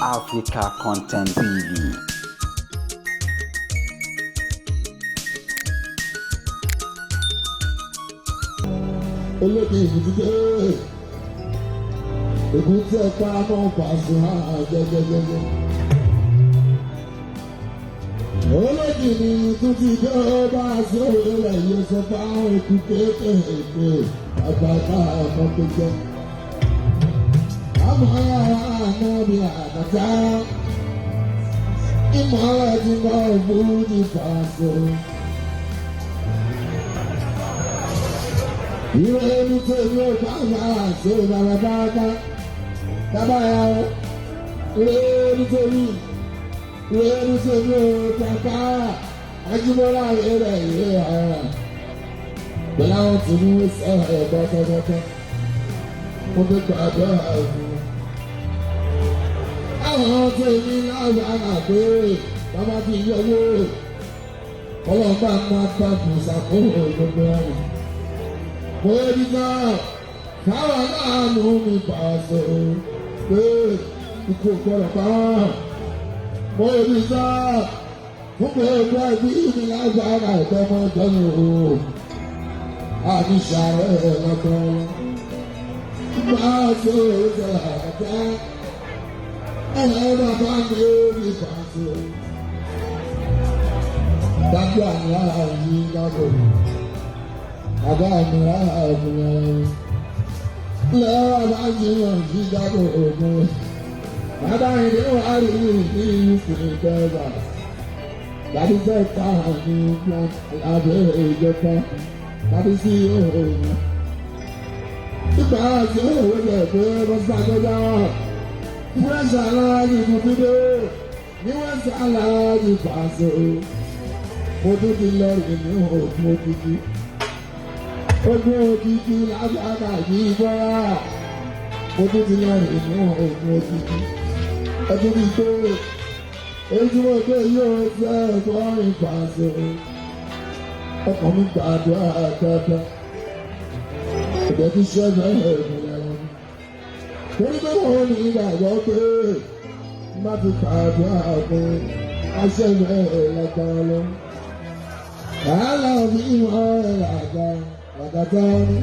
Africa Content TV. Olóbi ìbùdó èbúté ẹ̀ka náà pàṣẹ jẹjẹjẹjẹ. Olóbi ni tún ti dé bá a ṣe òrìlẹ̀ yìí sọ fáwọn ikú kéékèèké àgbàgbà ọmọ tó jẹ́. Àmọ́ àná bí àgàtà ìmọ̀lẹ̀ ti mọ òfurufú pàṣẹ. Ìwé ní tèmi ò bá máa ṣe bàbá bàbá ya o. Ìwé ní tèmi, ìwé ní tèmi ò bàbá Ajíbọ́lá rẹ̀ ìwé ara. Pẹ̀lú àwọn tí ní sọ̀rọ̀ ẹ̀ bọ́tọ́bọ́tọ́. Mo fi gbàgbọ́ àìsàn. Àwọn tèmi lábàá pé bàbá ti yọwọ́. Ọlọ́ba máa bá bùsàkóso gbogbo ọ̀run mọ́rídà káwa náà mú mi pàṣẹ pé ikú gbọ́dọ̀ pa mọ́rídà fún gbogbo ẹbí mi lágbára ìtọ́mọdọ́nù o àníṣà ẹ̀ lọ́tọ́ pàṣẹ ìṣẹ̀lẹ̀ ẹ̀rọ bàbá mi ò ní pàṣẹ. Dájú àmì àyè lágbọ̀dọ̀ bàbá mi àmì lọ́wọ́ bá jiyàn jíjábọ̀ ògùn bàbá ìdí wà rí ní ìfún ìjọba tàbí sẹ́ta ní abẹ́ ìjọba tàbí sí òòrùn. Nígbà tí òwe jẹ́ pé mo ṣàkójá fúrẹ́ṣì aláàjì tuntun dé níwọ̀n sí aláàjì pàṣẹ mo tún ti lọ rìn ní òkun òkìkí ogun òkìkí lágbàdà yìí bọ́lá mo tún ti lọ rìn ní ogun òkìkí ẹtún ti tó ojúmọ́ pé yóò jẹ́ ẹ̀kọ́ ìpàṣẹ ọkàn mi gbàdúrà dáadáa ẹ̀jẹ̀ tí sẹ́fẹ̀ ẹ̀mí lẹ́wọ̀n torí pé wọ́n ní ìgbàgbọ́ pé má ti gbàdúrà pé aṣẹ́fẹ̀ lágbára lọ. Wàhálà mi wọ́n ẹ̀ àgbà. Àgàtà ni.